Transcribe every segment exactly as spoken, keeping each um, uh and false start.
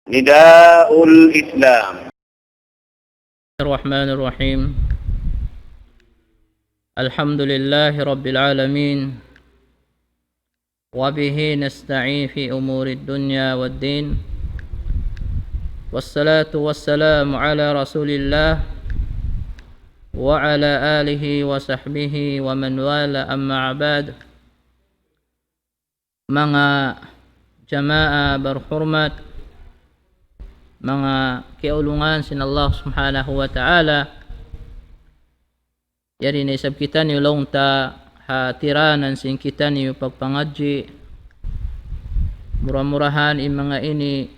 نداء الإسلام. الرحمن الرحيم. الحمد لله رب العالمين، وبه نستعين في أمور الدنيا والدين، والصلاة والسلام على رسول الله وعلى آله وصحبه ومن والاه، أما بعد. Manga jamaa barhurmat, manga kiyaulungan sin Allah Subhanahu wa Ta'ala, yari na isab kitaniyu laung ta ha tiranan sin kitaniyu pagpangadji'. Mura-murahan in manga ini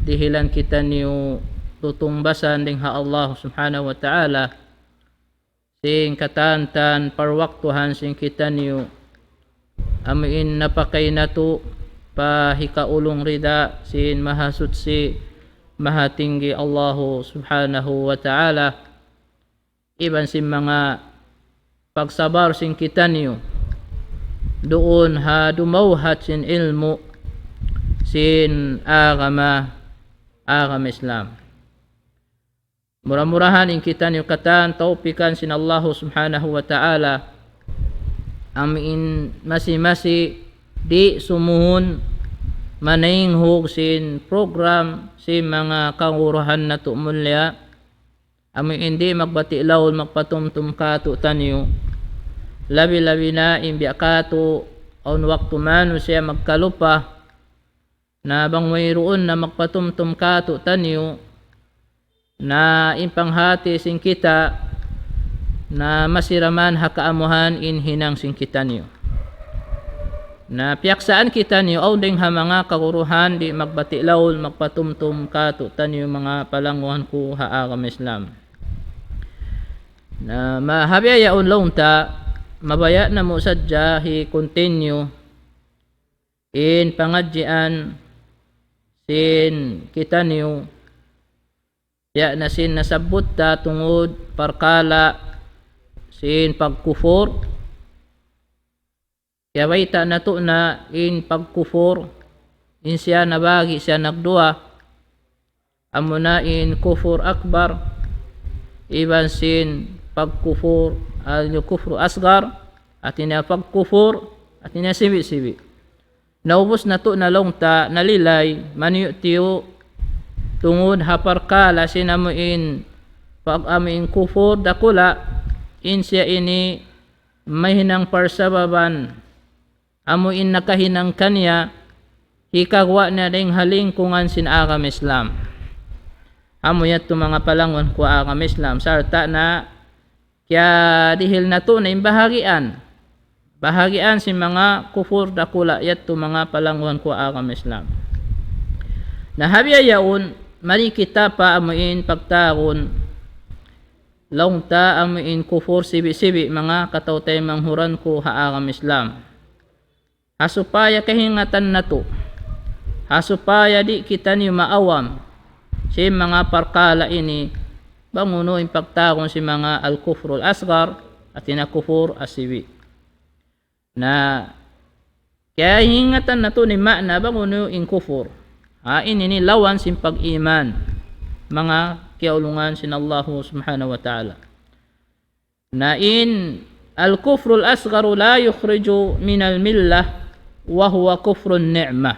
dihilan kitaniyu tutungbasan dayn ha Allah Subhanahu wa Ta'ala sin katan-katan parwaktuhan sin kitaniyu, amu in napakay natu' pa hikaulung rida sin Mahasuchi, Mahatinggi Allahu Subhanahu wa Ta'ala, iban sin manga pagsabar sin kitaniyu duun ha dumawhat sin ilmu' sin agama, agama Islam. Mura-murahan in kitaniyu katan tawpikan sin Allahu Subhanahu wa Ta'ala, amu in masi-masi di' sumuhun manaynghug sin program sin manga kaguruhan natu' mulliya, amu in di' magbati' laul magpatumtum kātu'niyu, labi-labi na in biya' kātu' awn waktu manusiya' magkalupa, na bang wayruun na magpatumtum kātu'niyu, na in panghati sin kita, na masiraman ha kaamuhan in hinang sin kitaniyu. Na piyaksaan kitaniyu, awn dayn ha manga kaguruhan di' magbati' laul magpatumtum kātu'niyu, manga palangguhan ku ha agama Islam. Na mahabaya yaun laung ta, mabaya' namu' sadja hi-continue in pangadjian sin kitaniyu, biya' na sin nasabbut ta tungud parkala' sin pagkufur. Kiyabayta' natu' na in pagkufur, in siya nabahagi' siya nagduwa, amuna in kufur akbar, iban sin pagkufur, al-kufru asgar, hati niya pagkufur, hati niya sibi'-sibi'. Naubus natu' na laung ta, nalilay, maniyutiyu, tungud ha parkala' sin amu in, pag amu in kufur dakula', in siya ini mahinang parsababan, amu in nakahinang kaniya, hikaguwa' niya dayn ha lingkungan sin agama Islam. Amu yadtu manga palangguhan ku agama Islam, sarta' na kiyadihil natu' na in bahagian, bahagian sin manga kufur dakula' yadtu manga palangguhan ku agama Islam. Na ha biya' yaun, mari kita pa amu in pagtawagun laung ta amu in kufur sibi'-sibi', manga kataw-taymanghuran ku ha agama Islam. Ha supaya kaingatan natu', ha supaya di' kitaniyu maawam sin manga parkala' ini, bang unu in pagtawagun sin manga al-kufrul asgar, hati niya kufur asibi'. Na, kaingatan natu' in ma'na bang unu in kufur. Ha, ini ini lawan sin pag-iman, manga kiyaulungan sin Allahu Subhanahu wa Ta'ala. Na in الكفر الأصغر لا يخرج من الملة وهو كفر النعمة.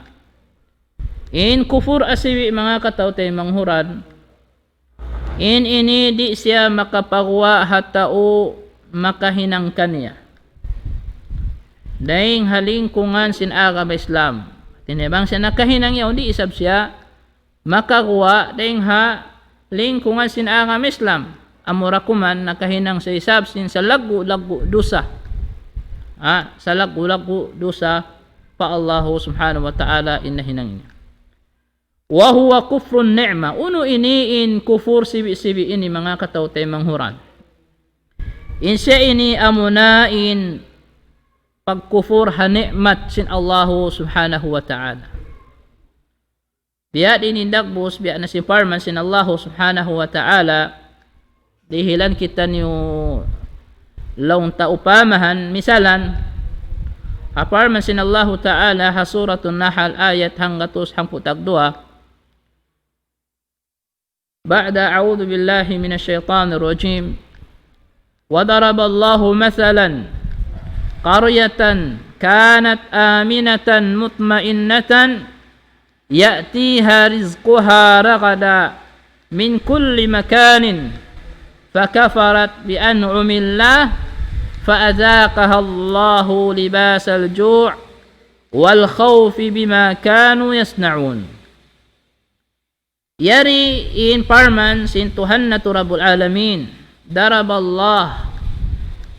In kufur asibi', manga kataw-taymanghuran, in ini di' siya makapaguwa' ha tau makahinang kaniya dayn ha lingkungan sin agama Islam. Hati niya bang siya nakahinang yaun, di' isab siya makaguwa' dayn ha lingkungan sin agama Islam. Amura kuman nakahinang siya isab sin salaggu'-laggu' dusa. Ha, salaggu'-laggu' dusa pa Allahu Subhanahu wa Ta'ala in nahinang niya. وهو كفر النعمة. Unu ini in kufur sibi'-sibi' ini, manga kataw-taymanghuran? In siya ini amuna in pagkufur ha ni'mat sin Allahu Subhanahu wa Ta'ala. Biya' diin in dagbus, biya' na sin parman sin Allahu Subhanahu wa Ta'ala, dihilan kitaniyu laung ta upamahan, misalan, ha parman sin Allahu Ta'ala ha Suratun Nahl ayat hanggatus hangpu' tagduwa, بعد أعوذ بالله من الشيطان الرجيم. وضرب الله مثلا قرية كانت آمنة مطمئنة يأتيها رزقها رغدا من كل مكان فكفرت بأنعم الله فأذاقها الله لباس الجوع والخوف بما كانوا يصنعون. Yari in parman sin Tuhan natu' Rabbul Alamin. Daraballah.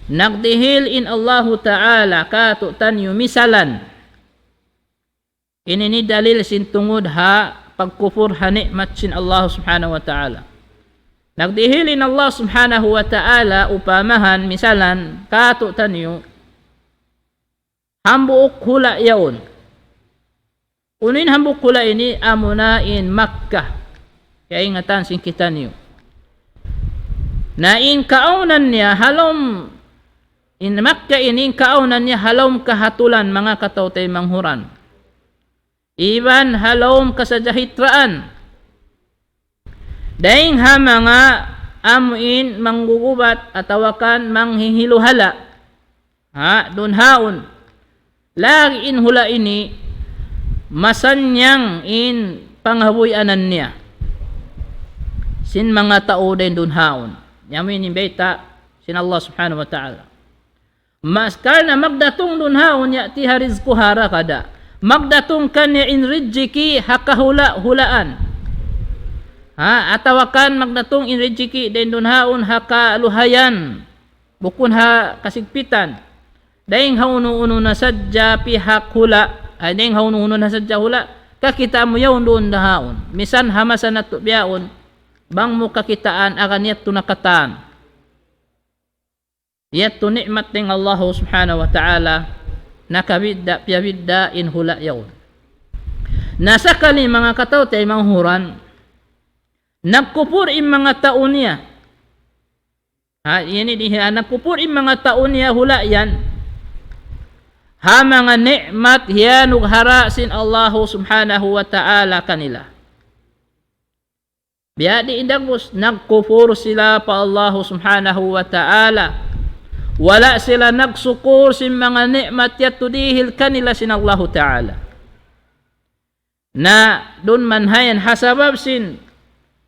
Nagdihil in Allahu Ta'ala kātu'niyu misalan. Ini in dalil sin tungud ha pagkupur ha ni'mat sin Allah Subhanahu wa Ta'ala. Nagdihil in Allah Subhanahu wa Ta'ala upamahan misalan kātu'niyu hambuuk hula' yaun. Unu in hambuuk hula' ini? Amuna in Makkah. Kaingatan sin kitaniyu. Na in kaawnan niya ha lawm, in Makkah ini in kaawnan niya ha lawm kahatulan, manga kataw-taymanghuran. Iban ha lawm kasajahitraan. Dayng ha manga amuin manggugubat atawa kan manghihiluhala'. Ha, duun haun. Lagi' in hula' ini masannyang in pangabuhianan niya. Sin manga tau dayng duun haun. Yamu ini bayta' sin Allah Subhanahu wa Ta'ala. Mas karna' magdatung duun haun, يأتيها رزقها رغدا. Magdatung kaniya in rijiki' ha kahula'-hulaan. Ha, atawa kan magdatung in rijiki' dayng duun haun ha kaluhayan. Bukun ha kasigpitan. Dayng ha unu-unu na sadja pihak hula', ay dayng ha unu-unu na sadja hula', kakita' mu yaun duun da haun. Misan ha masa natu' bihaun, bang mu kakitaan, agan yadtu na katan. Yadtu ni'mat dayng Allah Subhanahu wa Ta'ala, nakabidda', piyabidda' in hula' yaun. Na sakali manga kataw-taymanghuran, nagkupur in manga tau niya. Ha, ini di, ha, nagkupur in manga tau niya hula' yan ha manga ni'mat hiyanughara' sin Allahu Subhanahu wa Ta'ala kanila. Biya' diin dagbus, nagkupur sila pa Allahu Subhanahu wa Ta'ala. Wala' sila nagsukur sin manga ni'mat yadtu dihil kanila sin Allahu Ta'ala. Na duun man hayan ha sabab sin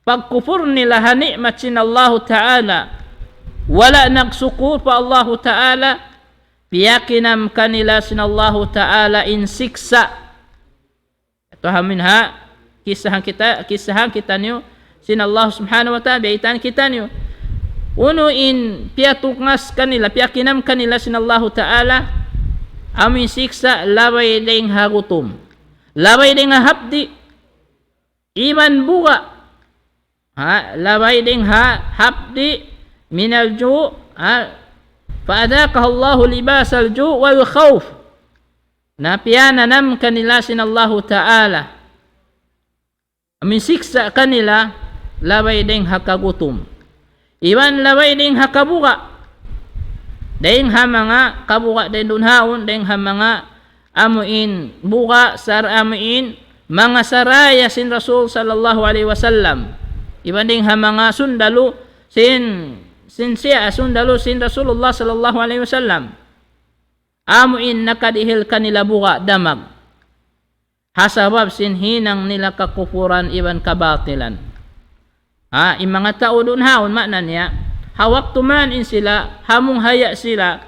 pagkupur nila ha ni'mat sin Allahu Ta'ala, wala' nagsukur pa Allahu Ta'ala, piyakinam kanila sin Allahu Ta'ala in siksa'. Yadtu amuin ha, kisahan kita, kisahan kitaniyu sin Allah Subhanahu wa Ta'ala, biyaytaan kitaniyu. Unu in piyatungas kanila, piyakinam kanila sin Allahu Ta'ala, amuin siksa' labay dayng ha gutum. Labay dayng ha hapdi', iban buga'. Ha, labay dayng ha hapdi', من الجوع, ha, فأذاقها الله لباس الجوع والخوف. Na piyananam kanila sin Allahu Ta'ala amuin siksa' kanila, labay dayng ha kagutum. Iban labay dayng ha kabuga'. Dayng ha manga kabuga' dayng duun haun, dayng ha manga amuin buga' sar amuin manga saraya sin Rasul sallallahu alayhi wasallam. Iban dayng ha manga sundalu sin, sin siya, sundalu sin Rasulullah sallallahu alayhi wasallam. Amuin nakadihil kanila buga' damag. Ha sabab sin hinang nila kakupuran iban kabatilan. Ha, in manga tau duun haun, maana niya, ha waktu man in sila, hamung haya' sila,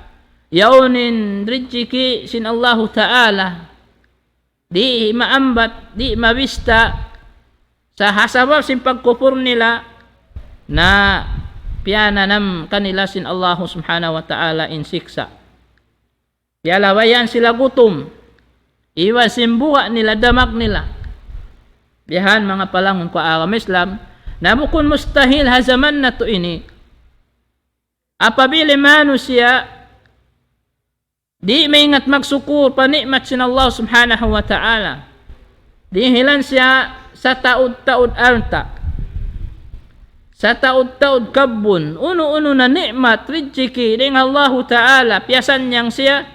yaun in rijiki' sin Allahu Ta'ala, di' maambat, di' mabista', sa' ha sabab sin pagkupur nila, na piyananam kanila sin Allahu Subhanahu wa Ta'ala in siksa'. Piyalabayan sila gutum. Iban sin buga' nila, damag nila. Biya' ha yan manga palangun ku ha agama Islam, na bukun mustahil ha jaman natu' ini. Apabila manusiya' di' maingat magsukur pa ni'mat sin Allah Subhanahu wa Ta'ala. Dihilan siya sataud-taud alta'. Sataud-taud kabbun. Unu-unu na ni'mat, rijiki', dayng Allahu Ta'ala, piyasannyang siya.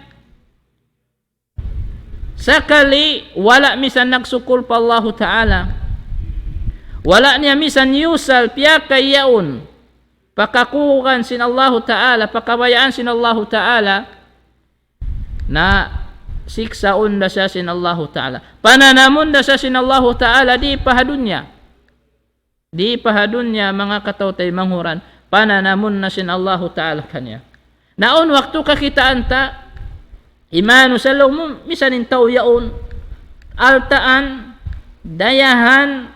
Sakali, wala' misan nagsukur pa Allahu Ta'ala. Wala' niya misan yusal piyakay yaun pa kakuugan sin Allahu Ta'ala, pa kabayaan sin Allahu Ta'ala, na siksaun da siya sin Allahu Ta'ala. Pananamun da siya sin Allahu Ta'ala di pa ha dunya. Di pa ha dunya, manga kataw-taymanghuran, pananamun na sin Allahu Ta'ala kaniya. Na awn waktu kakitaan ta, imanu sa laung mu, misan in tau yaun, altaan, dayahan,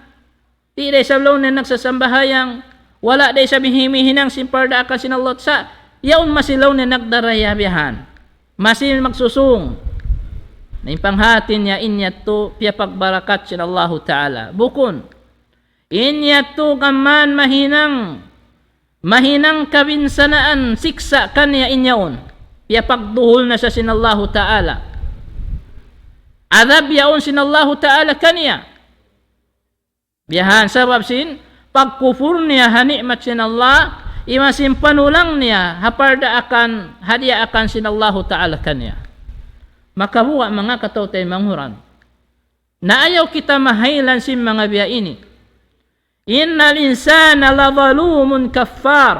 di' da isab laung niya nagsasambahayang, wala' da isab himihinang sin pardaakan sin Allah, sa' yaun masi laung niya nagdaraya bihan. Masi magsusung. Na in panghati niya in yadtu piyapagbarakat sin Allahu Ta'ala. Bukun. In yadtu kaman mahinang, mahinang kabinsanaan siksa' kaniya in yaun. Piyapagduhul na siya sin Allahu Ta'ala. Adab yaun sin Allahu Ta'ala kaniya. Biyahan sabab sin pagkupur niya ha ni'mat sin Allah, iban sin panulang niya ha pardaakan, ha diyaakan sin Allahu Ta'ala kaniya. Makabuga' manga kataw-taymanghuran. Na ayaw kita mahaylan sin manga biya' ini. إن الإنسان لظلوم كفار.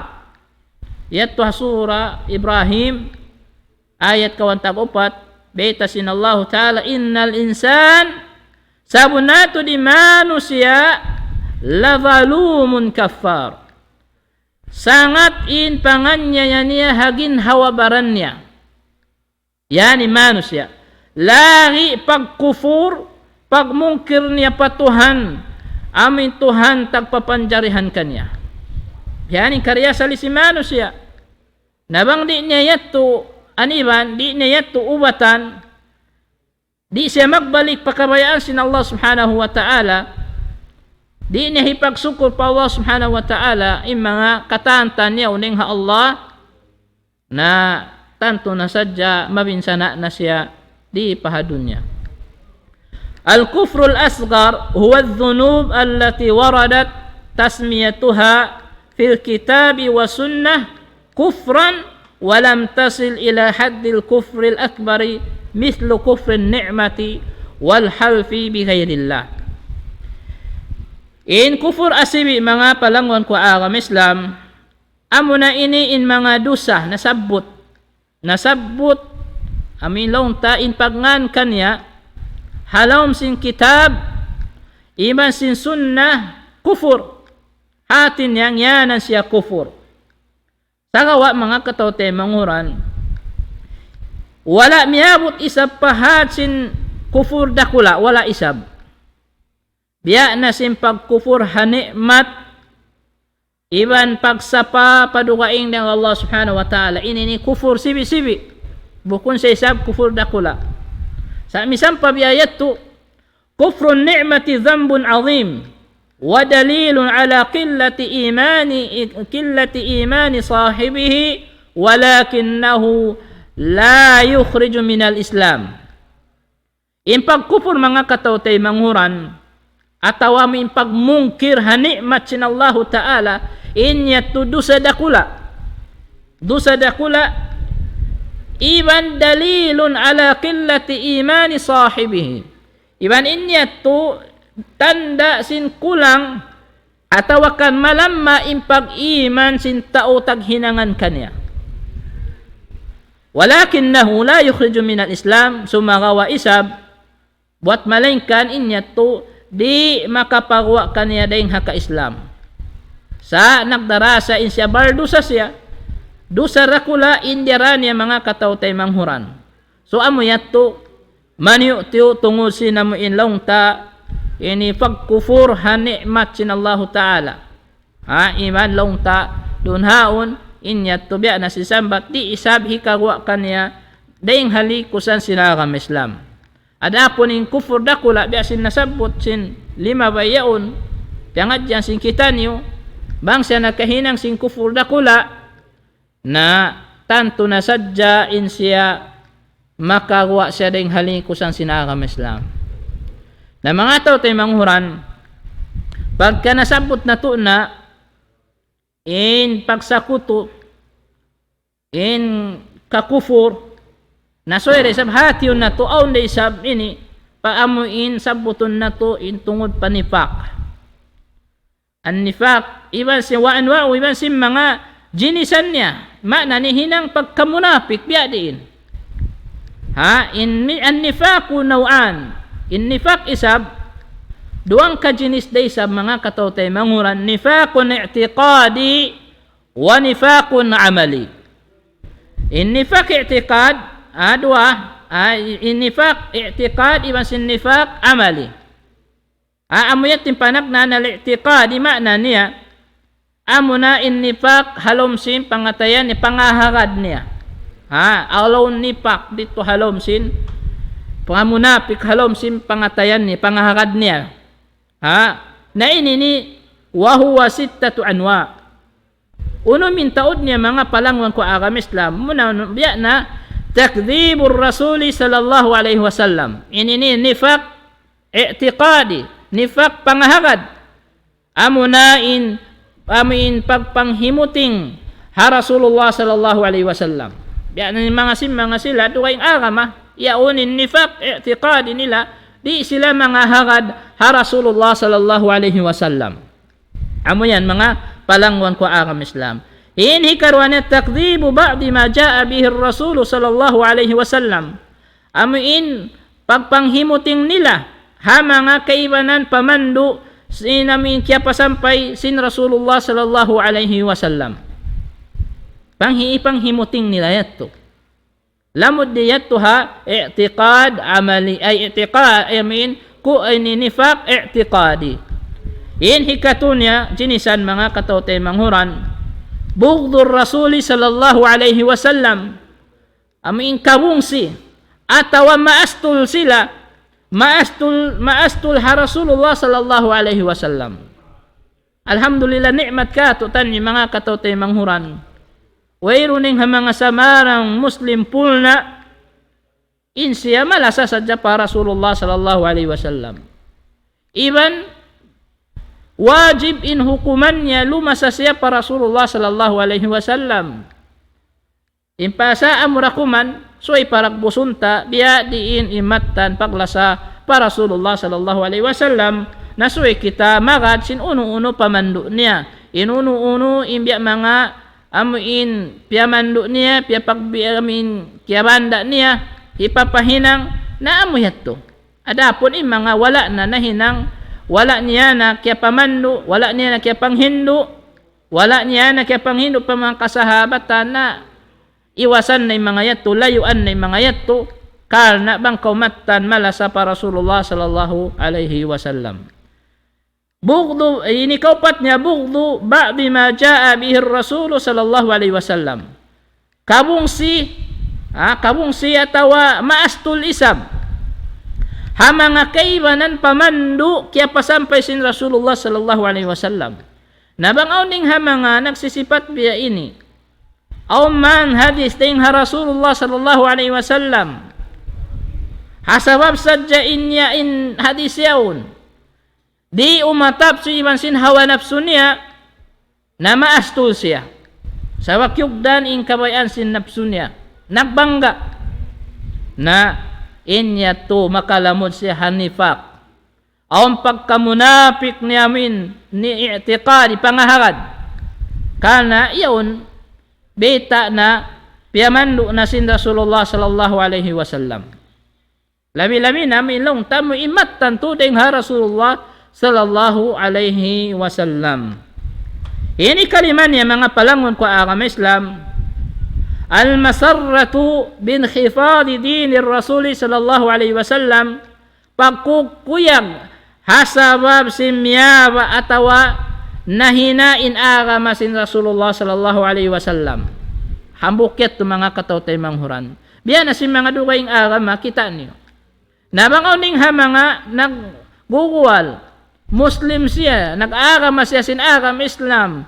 Yadtu ha Sura Ibrahim, ayat kawaun tag-upat, bayta' sin Allahu Ta'ala, إن الإنسان, sabunnal tuud in manusiya', لظلوم كفار. Sangat in panganiaya niya ha ginhawa-baran niya. Yan in manusiya'. Lagi' pagkupur, pagmungkir niya pa Tuhan, amu in Tuhan tagpapanjarihan kaniya. Yan in kariyasali sin manusiya'. Na bang di' niya yadtu aniban, di' niya yadtu ubatan, di' siya magbalik pa kabayaan sin Allah Subhanahu wa Ta'ala, di' niya hipagsukur pa Allah Subhanahu wa Ta'ala, in manga katantan niya uning ha Allah, na tantu na sadja mabinsana' na siya di pa ha dunya. الكفر الأصغر هو الذنوب التي وردت تسميتها في الكتاب والسنة كفرا ولم تصل إلى حد الكفر الأكبر مثل كفر النعمة والحلف بغير الله. In kufur asibi' manga palangwan ku agama Islam, amuna ini in manga dusa nasabbut. Nasabbut, amu in laung ta in pagngan kaniya, ha lawm sin kitab, iban sin sunnah, kufur. Hati niya, ngiyanan siya kufur. Sagawa' manga kataw-taymanghuran, wala' miyabut isab pa had sin kufur dakula', wala' isab. Biya' na sin pagkufur ha ni'mat, iban pagsapa pa dugaing dayn Allah Subhanahu wa Ta'ala. Ini in kufur sibi'-sibi'. Bukun sa isab kufur dakula'. Sa' misan pa biya' yadtu, كفر النعمة ذنب عظيم ودليل على قلة إيمان، قلة إيمان صاحبه، ولكنه لا يخرج من الإسلام. In pagkufur manga kataw-taymanghuran, atawa amu in pagmungkir ha ni'mat sin Allahu Ta'ala, in yadtu dusa dakula'. Dusa dakula', iban دليل على قلة إيمان صاحبه. Iban in yadtu tanda' sin kulang atawa kan malamma in pag-iman sin tau taghinangan kaniya. ولكنه لا يخرج من الإسلام, sumagawa' isab, buwat malaingkan in yadtu di' makapaguwa' kaniya dayn ha ka-Islam. Sa' nagdarasa in siya, bardusa siya, dusa dakula' in diyara niya manga kataw-taymanghuran. So amu yadtu, maniyu'-tiyu' tungud sin amu in laung ta, ini pagkufur ha ni'mat sin Allahu Ta'ala. Ha, iman laung ta, duun haun, in yadtu biya' na sin sambat, di' isab hikaguwa' kaniya, dayn ha likusan sin agama Islam. Adapun in kufur dakula', biya' sin nasabbut sin limabay yaun, piyangadjian sin kitaniyu, bang siya nakahinang sin kufur dakula', na tantu na sadja in siya makaguwa' siya dayn ha likusan sin agama Islam. Na manga kataw-taymanghuran, pagka nasabbut natu' na in pagsakutu, in kakufur, na subay da isab hatihun natu', awn da isab ini, pa amu in sabbutun natu' in tungud pa nifaq. An-nifaq, iban sin wa anwa'u, iban sin manga jinisan niya. Maana niya hinang pagkamunapik biya' diin. Ha, in, an-nifaqu naw'an. In nifaq isab, duwang kajinis da isab manga kataw-taymanghuran, nifaqun i'tiqadi wa nifaqun amali. In nifaq i'tiqad, ah, duwa, ah, in nifaq i'tiqad iban sin nifaq amali. Ah, amu yan in panagnaan al-i'tiqadi, maana niya, amuna in nifaq ha lawm sin pangatayan niya, pangahagad niya. Ha, awn nifaq didtu ha lawm sin pangamunapik, ha lawm sin pangatayan niya, pangahagad niya. Ha, na ini ini, wa huwa sittatu anwa'. Unum in taud niya manga palangwan ku agama Islam. Muna, biya' na, takdhibur Rasuli sallallahu alayhi wasallam. Ini ini nifaq i'tiqadi, nifaq pangahagad. Amuna in, amu in pagpanghimuting ha Rasulullah sallallahu alayhi wasallam. Biya' na in manga sin, manga sila, dugaing agama, yaun in nifaq i'tiqadi nila, di' sila mangahagad ha Rasulullah sallallahu alayhi wasallam. Amu yan, manga palangwan ku agama Islam. In hikaruwa niya, takdhibu ba'di ma ja'a bihi ar-Rasulu sallallahu alayhi wasallam. Amu in pagpanghimuting nila ha manga kaibanan pamandu' sin amu in kiyapasampay sin Rasulullah sallallahu alayhi wasallam. Panghi-, panghimuting nila yadtu. Lamud di' yadtu ha i'tiqad amali, ay i'tiqad, I mean, ku ini nifaq i'tiqadi. In hikatu niya, jinisan manga kataw-taymanghuran, bughdur Rasuli sallallahu alayhi wasallam, amu in kabungsi, atawa maastul sila, maastul, maastul ha Rasulullah sallallahu alayhi wasallam. Alhamdulillah, ni'mat katu' taniyu manga kataw-taymanghuran. Wayruun dayn ha manga samarang Muslim pulna', in siya malasa sadja pa Rasulullah sallallahu alayhi wasallam. Iban wajib in hukuman niya lumasa siya pa Rasulullah sallallahu alayhi wasallam. In pasa amu ra kuman, subay paragbusun ta, biya' diin in mattan paglasa pa Rasulullah sallallahu alayhi wasallam, na subay kita magad sin unu-unu pamandu' niya. In unu-unu in biya' manga amu in piyamandu' niya, piyapagbi-, amu in kiyabanda' niya, hipapahinang, na amu yadtu. Adapun in manga wala' na nahinang, wala' niya na kiyapamandu', wala' niya na kiyapanghindu', wala' niya na kiyapanghindu' pa manga kasahabatan na iwasan na in manga yadtu, layuan na in manga yadtu, karna' bang kaw mattan malasa pa Rasulullah sallallahu alayhi wasallam. Bughdu, ini kaupat niya, bughdu ba'di ma ja'a bihi ar-Rasulu sallallahu alayhi wasallam. Kabungsi, ha, kabungsi atawa maastul isab ha manga kaibanan pamandu' kiyapasampay sin Rasulullah sallallahu alayhi wasallam. Na bang awn dayn ha manga nagsisipat biya' ini, awn man hadis dayn ha Rasulullah sallallahu alayhi wasallam, ha sabab sadja in niya in hadis yaun, di' umatap sin iban sin hawa napsu niya, na maastul siya. Sabab kiyugdan in kabayaan sin napsu niya. Nagbangga. Na in yadtu makalamud siya ha nifaq. Awn pagkamunapik niya amu in i'tiqadi, pangahagad. Karna' yaun, bayta' na piyamandu' na sin Rasulullah sallallahu alayhi wasallam. Labi-labi na amu in laung ta amu in mattan tuud dayn ha Rasulullah sallallahu alayhi wasallam. Ini kalima niya manga palangwan ku agama Islam, al-masarratu bi inkhifadi dinir Rasuli sallallahu alayhi wasallam, pagkukuyag ha sabab sin miyaba' atawa nahina in agama sin Rasulullah sallallahu alayhi wasallam. Hambuuk yadtu manga kataw-taymanghuran. Biya' na sin manga dugaing agama, kita' niyu. Na bang awn dayn ha manga nagguguwal, Muslim siya, nag-agama siya sin agama Islam.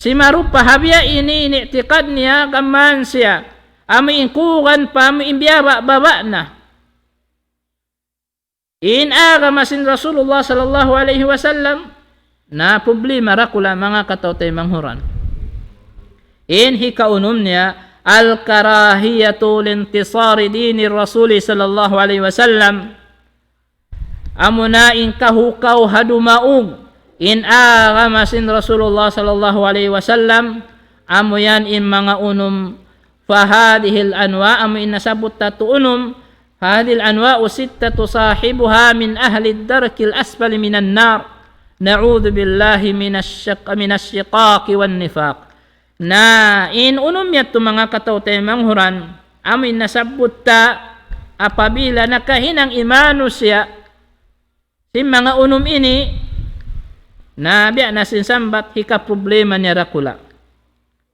Simarupa ha biya' ini in i'tiqad niya, gam mayan siya. Amu in kuugan pa, amu in biyaba'-baba' na in agama sin Rasulullah sallallahu alayhi wasallam, na problema dakula' manga kataw-taymanghuran. In hikaunum niya, al-karahiyatu lintisari dinir Rasuli sallallahu alayhi wasallam. Amuna in kahukaw ha dumaug in agama sin Rasulullah sallallahu alayhi wasallam, amu yan in manga unum, فهذه الأنواع, amu in nasabbut ta tu unum, هذه الأنواع الستة صاحبها من أهل الدرك الأسفل من النار، نعوذ بالله من الشق-، من الشقاق والنفاق. Na in unum yadtu manga kataw-taymanghuran, amu in nasabbut ta, apabila nakahinang in manusiya' sin manga unum ini, na biya' na sin sambat hikaproblema niya dakula'.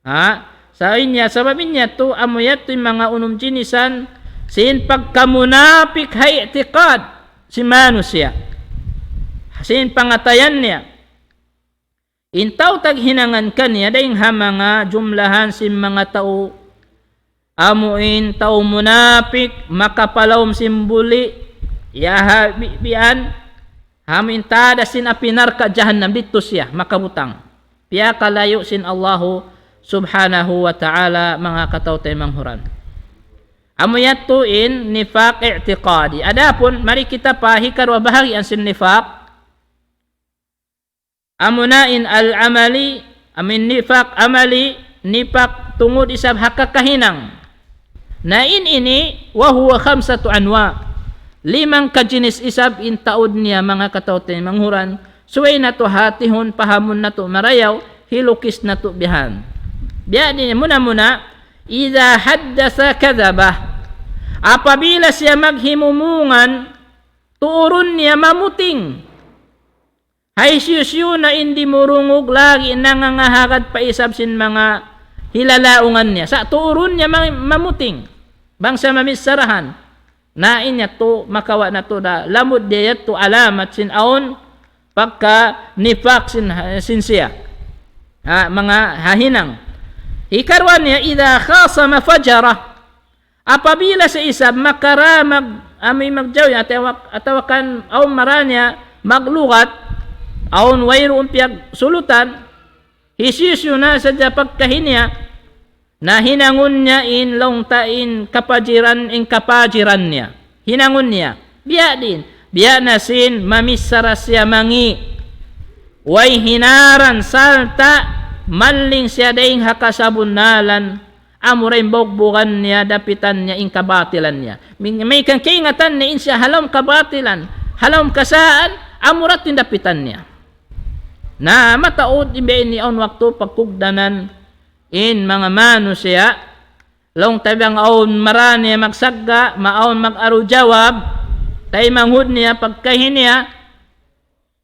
Ha? Sa' in ya, sabab in yadtu, amu yadtu in manga unum jinisan, sin pagkamunapik ha i'tiqad sin manusiya'. Sin pangatayan niya. In tau taghinangan kaniya, dayn ha manga jumlahan sin manga tau, amu in tau munapik, makapalaum sin buli', ya ha bi-, bi'an, amu in tada sin api narka' jahannam didtu siya, makabutang. Piyakalayu' sin Allahu subhanahu wa ta'ala, manga kataw-taymanghuran. Amu yadtu in nifaq i'tiqadi. Adapun, mari kita pa hikaruwa bahagian sin nifaq, amuna in al-amali, amu in nifaq amali, nifaq tungud isab ha kakahinang. Na in ini, وهو خمسة أنواع. Limang kajinis isab in taud niya manga kataw-taymanghuran, subay natu' hatihun, pahamun natu' marayaw, hilukis natu' bihan. Biya' diin muna-muna, إذا حدث كذب. Apabila siya maghimumungan, tuurun niya mamuting. Hisiyu-siyu na in dimurungug lagi' nangangahagad pa isab sin manga hilalaungan niya. Sa' tuurun niya ma-, mamuting. Bang sa mamissarahan. Na in yadtu makawa' natu' da. Lamud da yadtu alamat sin awn pagka nifaq sin, sin siya. Ha, manga ha hinang. Hikaruwa niya, إذا خاصم فجر. Apabila siya isab makara mag-, amu in magjawi, atawa, atawa kan awn mara niya maglugat, awn wayruun piyagsulutan, hisiyu-siyu na sadja pagkahi niya, na hinangun niya in laung ta in kapajiran, in kapajiran niya. Hinangun niya. Biya' diin. Biya' na sin mamichara siya mangi'. Way hinaran sarta' malling siya dayn ha kasabunnalan. Amura in bugbugan niya, dapitan niya, in kabatilan niya. May, may kan kaingatan niya in siya ha lawm kabatilan, ha lawm kasaan, amura in dapitan niya. Na mataud in biya' ini awn waktu pagkugdanan in manga manusiya', laung ta bang awn mara niya magsagga', maawn mag-aru jawab, taymanghud niya, pagkahi niya,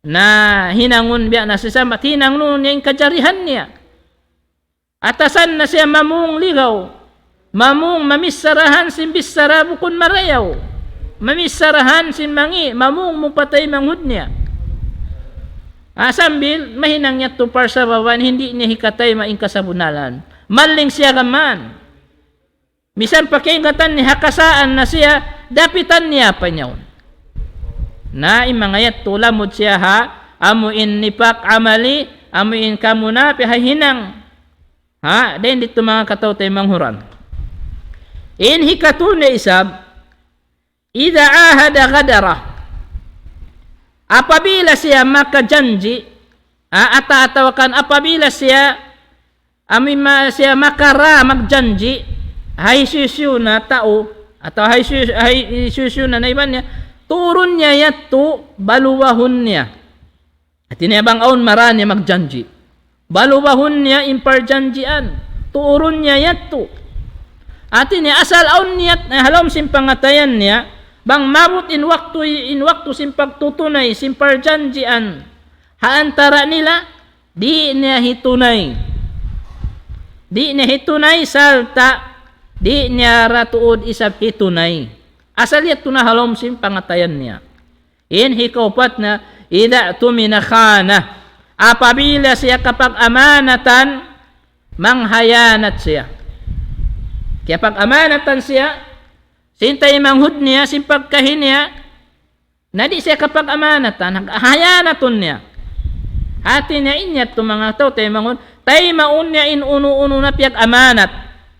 na hinangun biya' na sisambat, hinangun niya in kajarihan niya. Atasan na siya mamung ligaw, mamung mamicharahan sin bichara bukun marayaw, mamicharahan sin mangi', mamung mupataymanghud niya. Ah, sambil mahinang niya tu parsababan, hindi niya hikatayma' in kasabunnalan. Malling siya gaman. Misan pa kaingatan niya ha kasaan na siya, dapitan niya pa niya yaun. Na in manga yadtu lamud siya ha, amu in nifaq amali, amu in kamunapikan ha hinang. Ha, dayn didtu manga kataw-taymanghuran. In hikatu niya isab, إذا عاهد غدر. Apabila siya makajanji', ha, ata-, atawa kan apabila siya, amu in ma-, siya makara magjanji', ha hisiyu-siyu na tau, atawa ha hisiyu-, ha hisiyu-siyu na naiban niya, tuurun niya yadtu, balubahun niya. Hati niya bang awn mara niya magjanji'. Balubahun niya in parjanjian. Tuurun niya yadtu. Hati niya asal awn niyat, eh, ha lawm sin pangatayan niya, bang maabut in waktu, in waktu sin pagtutunay, sin parjanjian, ha antara' nila, di' niya hitunay. Di' niya hitunay, sarta' di' niya ra tuud isab hitunay. Asal yadtu na ha lawm sin pangatayan niya. In hikaupat na, إذا اؤتمن خان. Apabila siya kapag-amanatan, manghayanat siya. Kiyapag-amanatan siya, sin taymanghud niya, sin pagkahi niya, na di' siya kapag-amanatan, hayanatun niya. Hati niya in yadtu manga tau taymanghud, taymaun niya in unu-unu na piyag-amanat.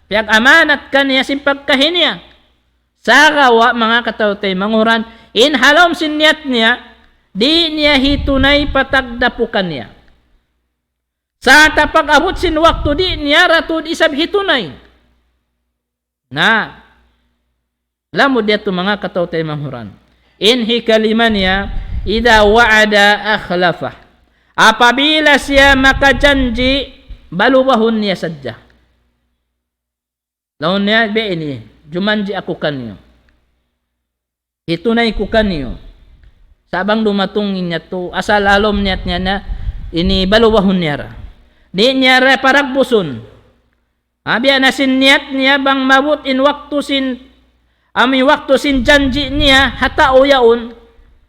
Piyag-amanat kaniya sin pagkahi niya. Sagawa' manga kataw-taymanghuran, in ha lawm sin niyat niya, Di' niya hitunay pa tagdapukan niya. Sa' tapag-abut sin waktu di' niya ra tuud isab hitunay. Na, lamud yadtu manga kataw-taymanghuran. In hikalima niya, إذا وعد أخلف. Apabila siya makajanji', balubahun niya sadja. Laung niya, "Biya' ini, jumanji' aku kaniyu. Hitunay ku kaniyu." Sa' bang dumatung in yadtu, asal halawm niyat niya na, ini balubahun niya ra. Di' niya ra paragbusun. Ha, biya' na sin niyat niya bang maabut in waktu sin, amu in waktu sin janji' niya, ha tau yaun,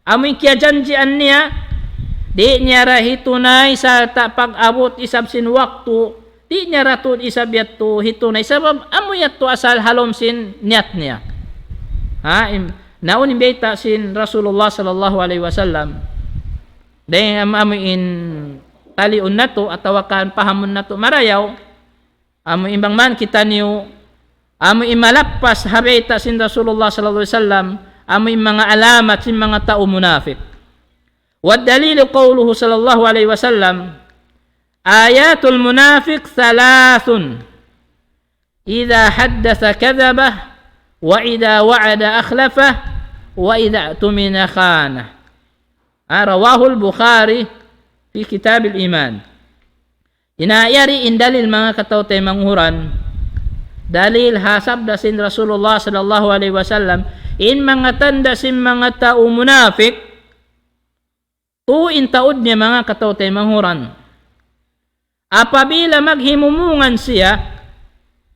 amu in kiyajanjian niya, di' niya ra hitunay sarta' pag-abut isab sin waktu, di' niya ra tuud isab yadtu hitunay. Sabab amu yadtu asal halawm sin niyat niya. Ha, im-, na unu in bayta' sin Rasulullah sallallahu alayhi wasallam. Dayn am-, amu in taliun natu' atawa kan pahamun natu' marayaw, amu in bang man kitaniyu, amu in malappas ha bayta' sin Rasulullah sallallahu alayhi wasallam, amu in manga alamat sin manga tau munafik. والدليل قوله صلى الله عليه وسلم: آيات المنافق ثلاث: إذا حدث كذب، وإذا وعد أخلف، وإذا اؤتمن خان. Ah, رواه البخاري في كتاب الإيمان. Ina yari in dalil manga kataw-taymanghuran. Dalil ha sabda sin Rasulullah sallallahu alayhi wasallam, in manga tanda' sin manga tau munafik, tu in taud niya manga kataw-taymanghuran. Apabila maghimumungan siya,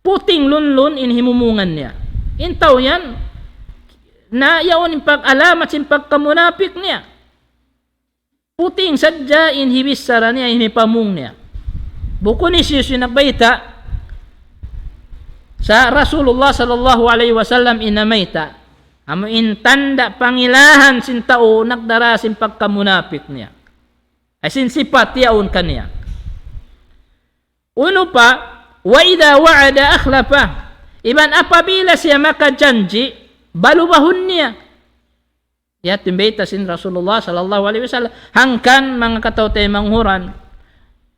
puting lunlun in himumungan niya. In tau yan, na yaun in pag-alamat sin pagkamunapik niya. Puting sadja in hibichara niya, in hipamung niya. Bukun hisiyu-siyu in nagbayta', sa' Rasulullah sallallahu alayhi wasallam in namayta'. Amu in tanda' pangilahan sin tau nagdara sin pagkamunapik niya. Ay sin sipat yaun kaniya. Unu pa, وإذا وعد أخلف. Iban apabila siya makajanji', balubahun niya. Yadtu in bayta' sin Rasulullah sallallahu alayhi wasallam. Hangkan manga kataw-taymanghuran.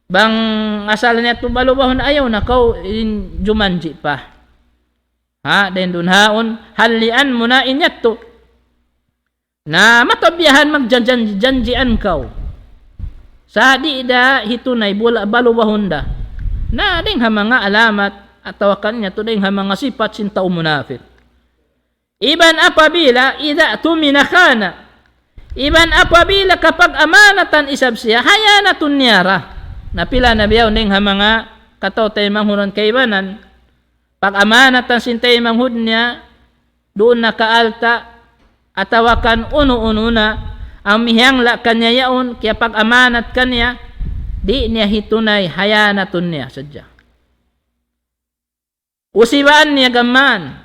Bang asal niya tu balubahun, ayaw na kaw in jumanji' pa. Ha, dayn duun haun, hallian mu na in yadtu. Na matabiyahan magjanjan-, janjian kaw. Sa' di' da hitunay bula-, balubahun da. Na dayn ha manga alamat, atawa kan yadtu dayn ha manga sipat sin tau munafik. Iban apabila, إذا اؤتمن خان. Iban apabila kapag-amanatan isab siya, hayanatun niya ra. Na pila na biya' yaun dayn ha manga kataw-taymanghuran kaibanan. Pag-amanatan sin taymanghud niya, duun na kaalta', atawa kan unu-unu na, amu in hiyangla' kaniya yaun, kiyapag-amanat kaniya, di' niya hitunay, hayanatun niya sadja. Usibaan niya gam mayan.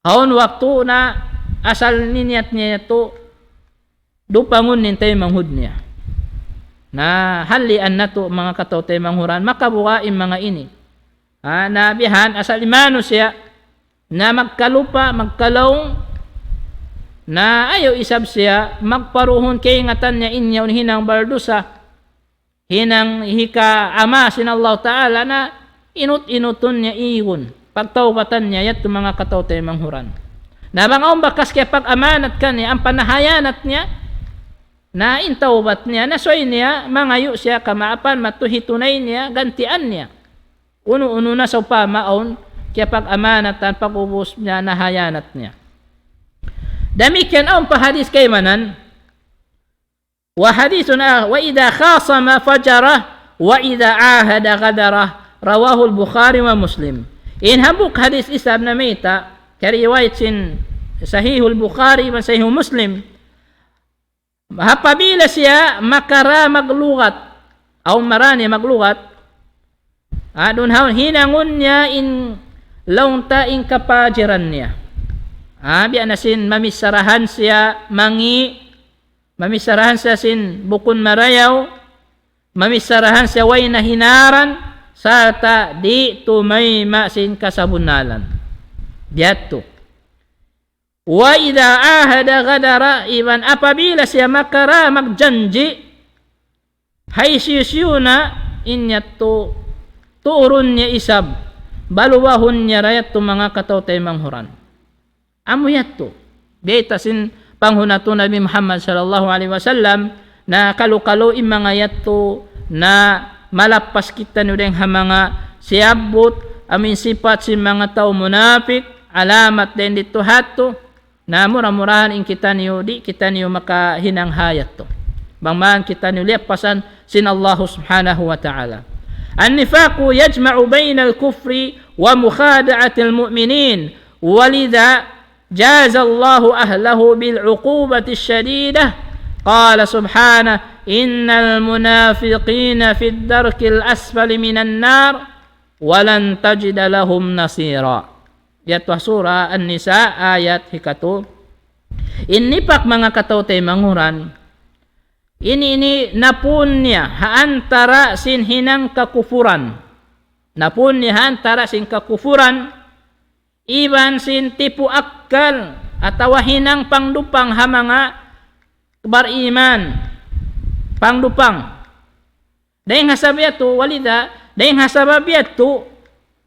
Awn waktu na asal niniyat niya yadtu, dupangun in taymanghud niya. Na hallian natu' manga kataw-taymanghuran, makabuga' in manga ini. Ha, na bihan asal in manusiya', na magkalupa, magkalaung, na ayaw isab siya, magparuhun kaingatan niya in yaun hinang baldusa, hinang hikaama sin Allah Ta'ala na inut-inutun niya igun. Pagtawbatan niya, yadtu manga kataw-taymanghuran. Na bang awn bakas kiyapag-amanat kaniya, ampa nahayanat niya, na in tawbat niya, na subay niya, mangayu' siya kamaapan, madtu hitunay niya, gantian niya. Unu-unu na sawpama awn, kiyapag-amanatan, pag-ubus niya, nahayanat niya. Damikkiyan awn pa hadith kaibanan, وحديث آخر، وإذا خاصم فجر، وإذا عاهد غدر. رواه البخاري ومسلم. In hambuuk hadith isab namayta', kariwayat sin Sahihul Bukhari iban Sahihul Muslim. Apabila siya makara maglugat, awn mara niya maglugat, ha, duun haun hinangun niya in laung ta in kapajiran niya. Ha, biya' na sin mamicharahan siya mangi', mamicharahan siya sin bukun marayaw, mamicharahan siya way nahinaran, sarta' di' tumayma' sin kasabunnalan. Biya' yadtu. وإذا عاهد غدر, iban apabila siya makara magjanji', hisiyu-siyu na in yadtu tuurun niya isab, baluwahun niya da yadtu manga kataw-taymanghuran. Amu yadtu. Bayta' sin panghu' natu' Nabi Muhammad sallallahu alayhi wasallam, na kalu-kalu in manga yadtu na malappas kitaniyu dayng ha manga siyabbut, amu in sipat sin manga tau munapik, alamat dayng didtu ha yadtu, na mura-murahan in kitaniyu, di' kitaniyu makahinang ha yadtu. Bang man kitaniyu liyappasan sin Allahu subhanahu wa ta'ala. النفاق يجمع بين الكفر ومخادعة المؤمنين، ولذا جازى الله أهله بالعقوبة الشديدة. قال سبحانه: إن المنافقين في الدرك الأسفل من النار ولن تجد لهم نصيرا. Yadtu ha Sura An-Nisa, ayat hikatu. In nifak, manga kataw-taymanghuran, ini, ini napun niya ha antara' sin hinang kakufuran. Napun niya ha antara' sin kakufuran, iban sin tipu' akkal atawa hinang pangdupang ha manga bariman. Pangdupang. Dayng ha sabab yadtu, ولذا, dayng ha sabab yadtu,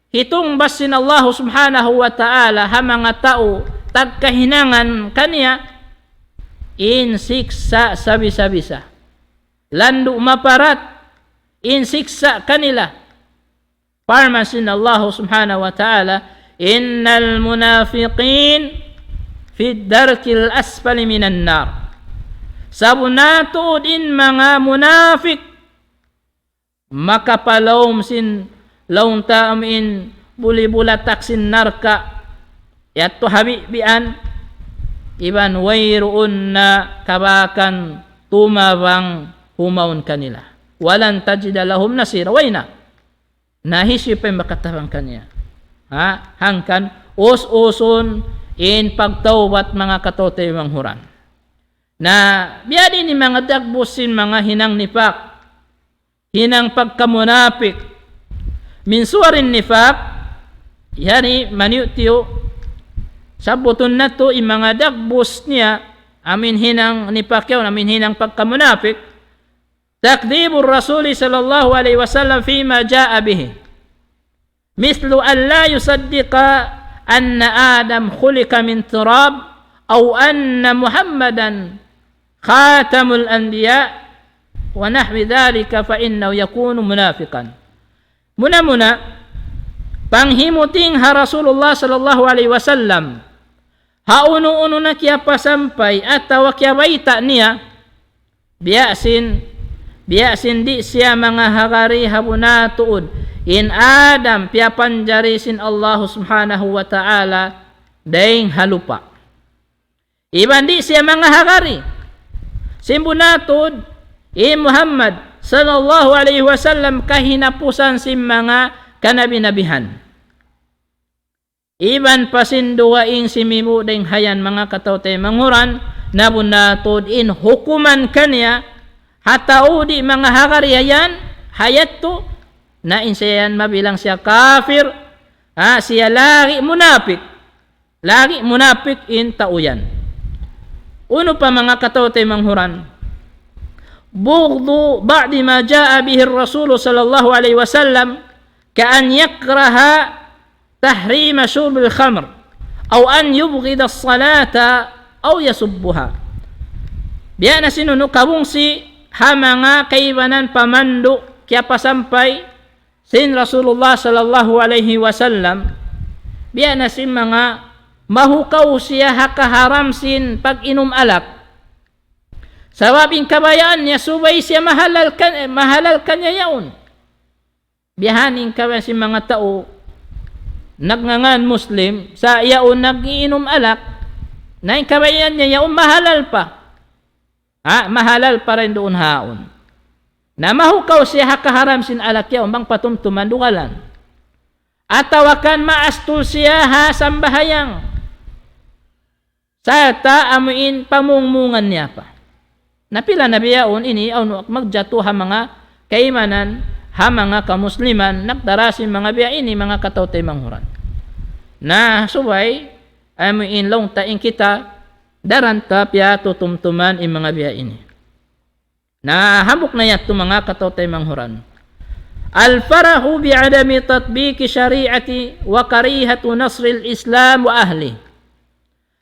hitungbas sin Allahu subhanahu wa ta'ala ha manga tau tagkahinangan kaniya, in siksa' sabisa-bisa. Landu' maparat in siksa' kanila. Parman sin Allahu subhanahu wa ta'ala, إن المنافقين في الدرك الأسفل من النار. Sabunnal tuud in manga munafik makapalaum sin laung ta amu in buli-bulatak sin narka', yadtu ha bibian, iban wayruun na kabakan tumabang humaun kanila. ولن تجد لهم نصيرا. Way na. Na hisiyu pa in makatabang kaniya? Ha? Hangkan us-usun in pagtawbat, manga kataw-taymanghuran. Na biya' diin in manga dagbus sin manga hinang nifak, hinang pagkamunapik. من صور النفاق, yani maniyu'-tiyu', sabbutun natu' in manga dagbus niya, amu in hinang nifak yaun, amu in hinang pagkamunapik. تكذيب الرسول صلى الله عليه وسلم فيما جاء به، مثل أن لا يصدق أن آدم خلق من تراب، أو أن محمدا خاتم الأنبياء، ونحو ذلك، فإنه يكون منافقا. Muna-muna, panghimuting ha Rasulullah sallallahu alayhi wasallam, ha unu-unu na kiyapasampay atawa kiyabayta' niya, biya' sin, biya' sin di' siya mangahagari ha bunnal tuud in Adam piyapanjari sin Allahu subhanahu wa ta'ala dayng ha lupa'. Iban di' siya mangahagari sin bunnal tuud in Muhammad sallallahu alayhi wasallam kahinapusan sin manga kanabi-nabihan. Iban pa sin dugaing simibu' dayng ha yan, manga kataw-taymanghuran, na bunnal tuud in hukuman kaniya ha tau di' mangahagari ha yan, ha yadtu, na in siya yan mabilang siya kafir, ha, siya lagi' munapik. Lagi' munapik in tau yan. Unu pa, manga kataw-taymanghuran? بغض بعض ما جاء به الرسول صلى الله عليه وسلم، كأن يكره تحريم شرب الخمر، أو أن يبغض الصلاة، أو يسبها. Biya' na sin unu, kabungsi ha manga kaibanan pamandu' kiyapasampay sin Rasulullah sallallahu alayhi wasallam, biya' na sin manga mahukaw siya ha kaharam sin pag-inum alak. Sabab in kabayaan niya subay siya mahalal kan-, mahalal kaniya yaun. Biya' ha yan in kabayaan sin manga tau nagngangan Muslim, sa' yaun nag-iinum alak, na in kabayaan niya yaun mahalal pa. Ha, mahalal pa dayn duun ha yaun. Na mahukaw siya ha kaharam sin alak yaun bang patumtuman dugalan. Atawa kan maastul siya ha sambahayang. Sarta' amu in pamungmungan niya pa. Na pila na biya' yaun ini, awn magjatu ha manga kaimanan, ha manga kamusliman, nagdara sin manga biya' ini, manga kataw-taymanghuran. Na subay, Amu in laung ta in kita, daran ta piyatutumtuman in manga biya' ini. Na hambuuk na yadtu manga kataw-taymanghuran. الفرح بعدم تطبيق الشريعة وكراهة نصر الإسلام وأهله.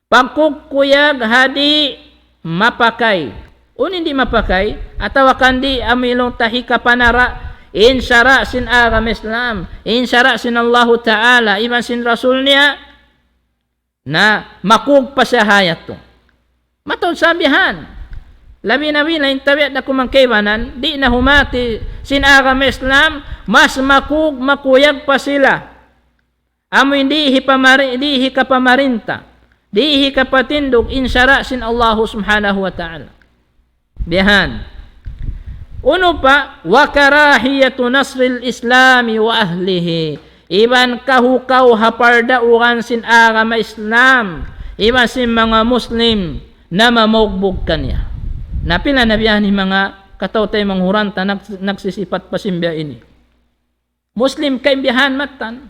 Pagkukuyag ha di' mapakay. Unu in di' mapakay, atawa kan di' amu in laung ta hikapanara' in sara' sin agama Islam, in sara' sin Allahu Ta'ala, iban sin Rasul niya, na makug pa siya ha yadtu. Mataud sabihan. Labi-labi na in tabiat da kuman kaibanan, di' na humati sin agama Islam, mas makug, makuyag pa sila. Amu in di' hipamari-, di' hikapamarinta, di' hikapatindug in sara' sin Allahu Subhanahu wa Ta'ala. Bihan. Unu pa, وكراهية نصر الإسلام وأهله. Iban kahukaw ha pardaugan sin agama Islam, iban sin manga Muslim na mamaugbug kaniya. Na pila na biya' ini manga kataw-taymanghuran ta nag-, nagsisipat pa sin biya' ini. Muslim kaimbihan mattan.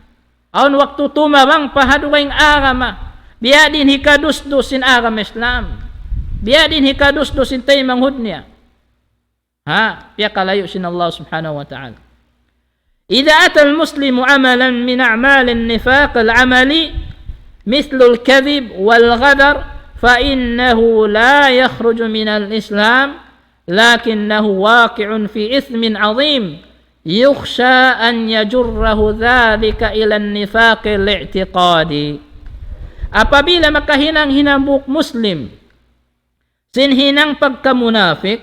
Awn waktu tumabang pa ha dugaing agama. Biya' diin hikadusdus sin agama Islam. Biya' diin hikadusdus sin taymanghud niya. Ha, piyakalayu' sin Allah Subhanahu wa Ta'ala. إذا أتى المسلم عملا من أعمال النفاق العملي مثل الكذب والغدر فإنه لا يخرج من الإسلام لكنه واقع في إثم عظيم يخشى أن يجره ذلك إلى النفاق الاعتقادي. Apabila makahinang in hambuuk Muslim sin hinang pagkamunapik,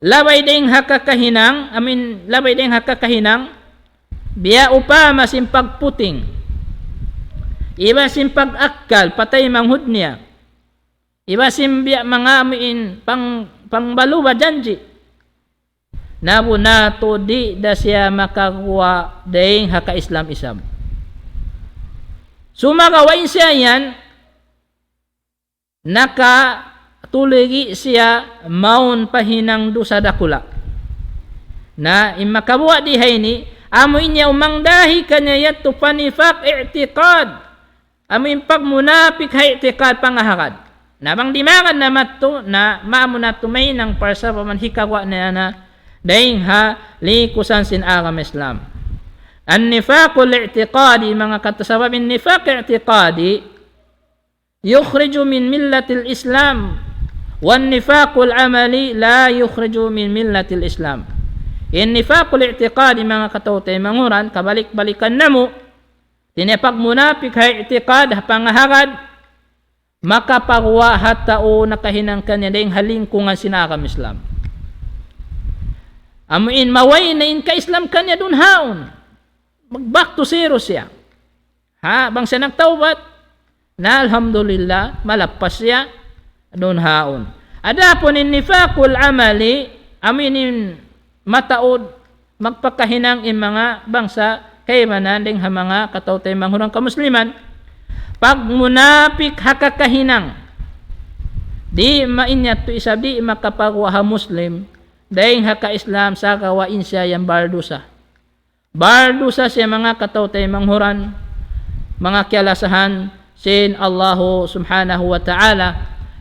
labay dayn ha kakahinang, amu in, labay dayn ha kakahinang, biya' upama sin pagputing, iban sin pag-akkal pa taymanghud niya, iban sin biya' manga amu in pang-, pangbaluba janji'. Na bunnal tuud di' da siya makaguwa' dayn ha ka-Islam isab. Sumagawa' in siya yan, nakatuligi siya mawn pa hinang dusa dakula'. Na in makabuga' di ha ini, amu in yaun mangdahi kaniya yadtu pa nifaq i'tiqad. Amu in pagmunapik ha i'tiqad pangahagad. Na bang dimagan na madtu, na maamu na tuud mahinang parsababan hikaguwa' niya na dayn ha likusan sin agama Islam. النفاق الاعتقادي, manga kata sabab in nifaq i'tiqadi, يخرج من ملة الإسلام، والنفاق العملي لا يخرج من ملة الإسلام. In nifaqul i'tiqadi, manga kataw-taymanghuran, kabalik-balikan namu', hati niya pagmunapik ha i'tiqad, ha pangahagad, makapaguwa' ha tau nakahinang kaniya dayn ha lingkungan sin agama Islam. Amu in maway na in ka-Islam kaniya duun haun. Mag-back to zero siya. Ha, bang siya nagtawbat, na alhamdulillah, malappas siya duun haun. Adapun in nifaqul amali, amu in mataud magpakahinang in manga bangsa kaibanan dayn ha manga kataw-taymanghuran kamusliman, pagmunapik ha kakahinang, di' ma-, in yadtu isab di' makapaguwa' ha Muslim dayn ha ka-Islam sagawa' in siya yan baldusa. Baldusa siya manga kataw-taymanghuran, manga kiyalasahan sin Allahu Subhanahu wa Ta'ala.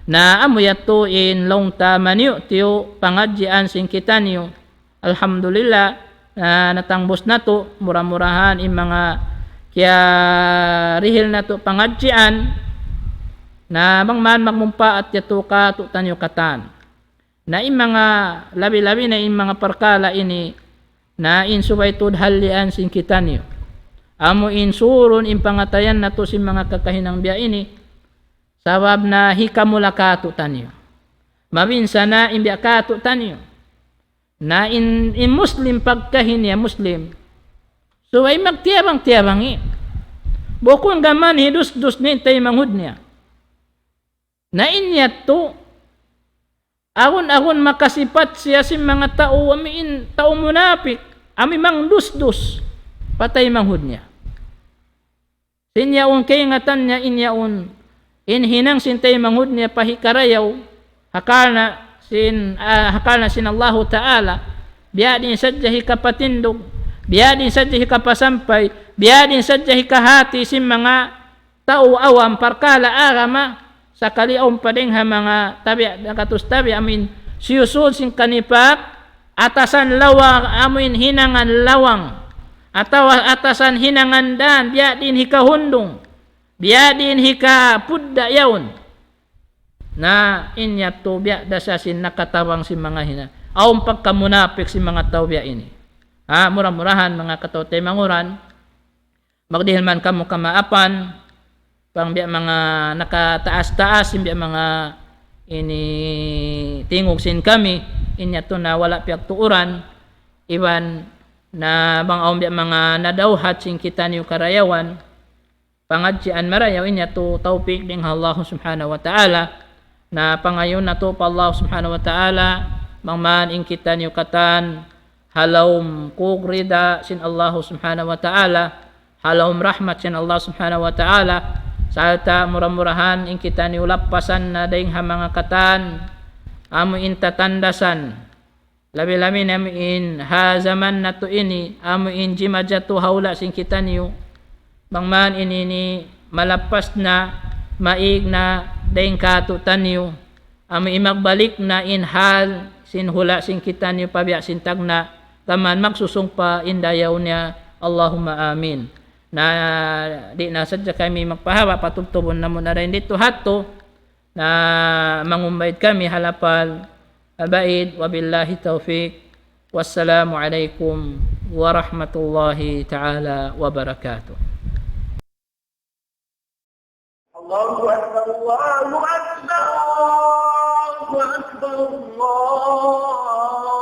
Na amu yadtu in laung ta maniyu-tiyu pangadjian sin kitaniyu. Alhamdulillah, na natangbus natu', mura-murahan in manga kiyarihil natu' pangadjian, na bang man magmumpaat yadtu kātu'niyu katan. Na in manga labi-labi na in manga parkala' ini, na in subay tuud hallian sin kitaniyu. Amu in surun in pangatayan natu' sin manga kakahinang biya' ini, sabab na hikamula kātu'niyu. Mabinsa na in biya' kātu'niyu. Na in, in Muslim pagkahi niya Muslim, subay magtiyabang-tiyabangi. Bukun gam mayan hidusdus niya in taymanghud niya. Na in yadtu, agun-agun makasipat siya sin manga tau, amu in tau munapik, amu in mangdusdus pa taymanghud niya. Sin yaun kaingatan niya in yaun, in hinang sin taymanghud niya pa hikarayaw, ha karna' sin, ah, ha karna' sin Allahu Ta'ala, biya' diin sadja hikapatindug, biya' diin sadja hikapasampay, biya' diin sadja hikahati sin manga tau awam parkala' agama, sakali awn pa dayng ha manga tabi', nakatus tabi', amuin siyusud sin kanipak, atasan lawang, amuin hinangan lawang, atawa atasan hinangan dan, biya' diin hikahundung, biya' diin hikapudda' yaun. Na in yadtu biya' da siya sin nakatabang sin manga hina. Awn pagkamunapik sin manga tau biya' ini. Ha, mura-murahan manga kataw-taymanghuran, magdihil man kamu kamaapan, bang biya' manga nakataas-taas, sin biya' manga ini tingug sin kami, in yadtu na wala' piyagtuuran, iban na bang awn biya' manga nadawhat sin kitaniyu karayawan, pangadjian marayaw, in yadtu tawpik dayn ha Allah Subhanahu wa Ta'ala. Na pangayuun natu' pa Allah Subhanahu wa Ta'ala, bang man in kitaniyu katan ha lawm kug rida sin Allah Subhanahu wa Ta'ala, ha lawm rahmat sin Allah Subhanahu wa Ta'ala, sarta' mura-murahan in kitaniyu lappasan na dayn ha manga katan amu in tatandasan. Labi-labi na amu in ha jaman natu' ini, amu in jimajatu ha hula' sin kitaniyu. Bang man ini ini malappas na, maig na dayn kātu'niyu. Amu in magbalik na in hal sin hula' sin kitaniyu pa biya' sin tagna', gām magsusūng pa in dayaw niya. Allahumma amin. Na di' na sadja kami magpahaba', patubtubun namu' na dayn didtu hadtu. Na mangumbaid kami ha lapal abaid, wabillahi tawfiq. Wassalamu alaykum warahmatullahi ta'ala wabarakatuh. الله أكبر، الله أكبر، الله أكبر، الله